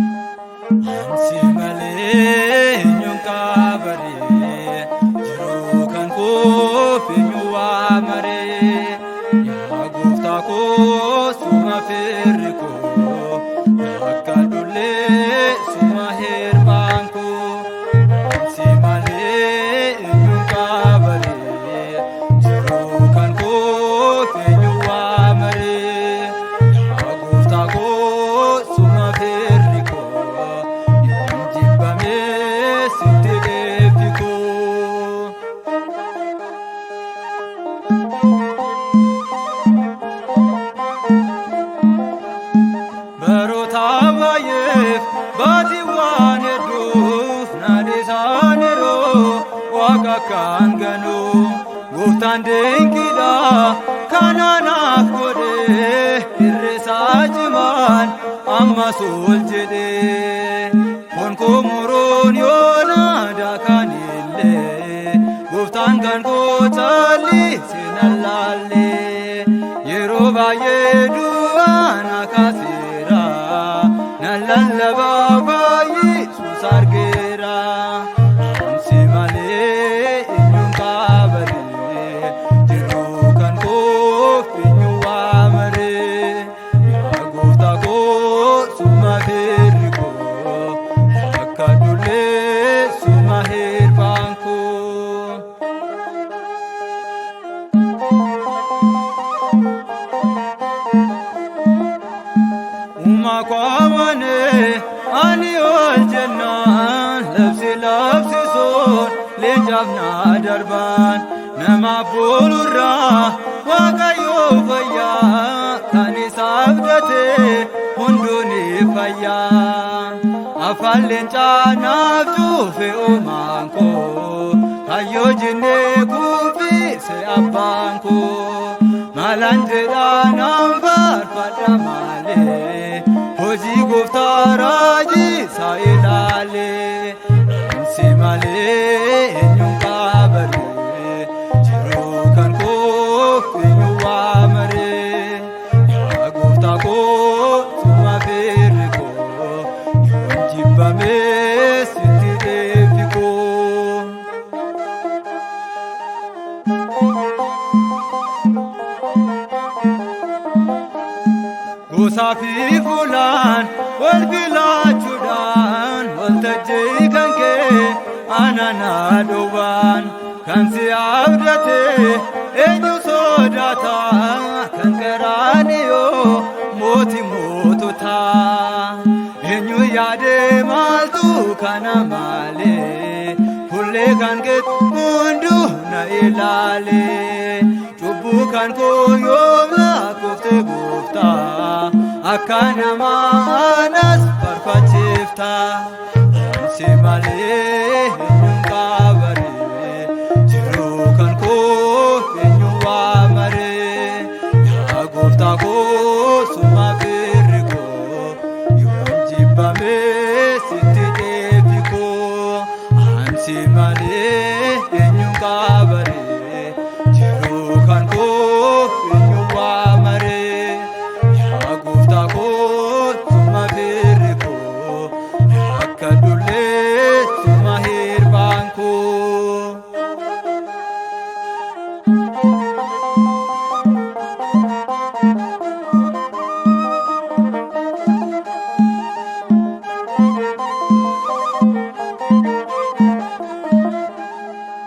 Ansi malee eenyuun qaabaree jiruu kan koof eenyu waa maree yaa gooftaa koo suma firri koo akka dullee suma hirphaan koo. Ansi malee eenyuun qaabaree jiruu kan koof eenyu waa maree yaa gooftaa koo suma firri koo yoon jibbamee sitti dheeffi koo. Baroota baay'eef baatiiwwan hedduuf naadhisaaniiru waaqa kan ganuu gooftaan dinqiidha kanaanaaf godhe hir'isaa cimaan ammas ol jedhe foon koo muruun yoona daakanillee gooftaan kan koo callisee nan laallee yeroo baay'ee du'aan akaaseera nan lallabaa baay'isuus argeera. Ansi malee eenyuun qaabaree jiruu kan koof eenyu waa maree yaa gooftaa koo suma firri koo akka dullee suma hirphaan koo. Uumaa kwaamane ani ol jennaan labsi labsisuun leencaaf naa darbaan nama boolurraa waaqayyoo fayyaa kan isaaf date hunduu ni fayyaa. Afaan leencaa naaf cufe uumaan koo kayyoo jinnee kuffise abbaan koo maalaan jedhaa naan faarfadha malee hojii gooftaa raajii isaa ilaalee. Ansi malee eenyuun qaabaree jiruu kan koof eenyu waa maree yaa gooftaa koo suma firri koo yoon jibbamee sitti dheeffi koo. Gosaa fi fuulaan wal filaachuudhaan waltajjii kan kee ananaa dhowwaan kan si abdate eenyu sodaata kan qaraaniyoo mootii moototaa eenyu yaade maaltu kana malee fuullee kan kee hunduu na ilaale cubbuu kan koo yoom lakkoofte gooftaa akka namaa anas faarfachiifta. Ansi malee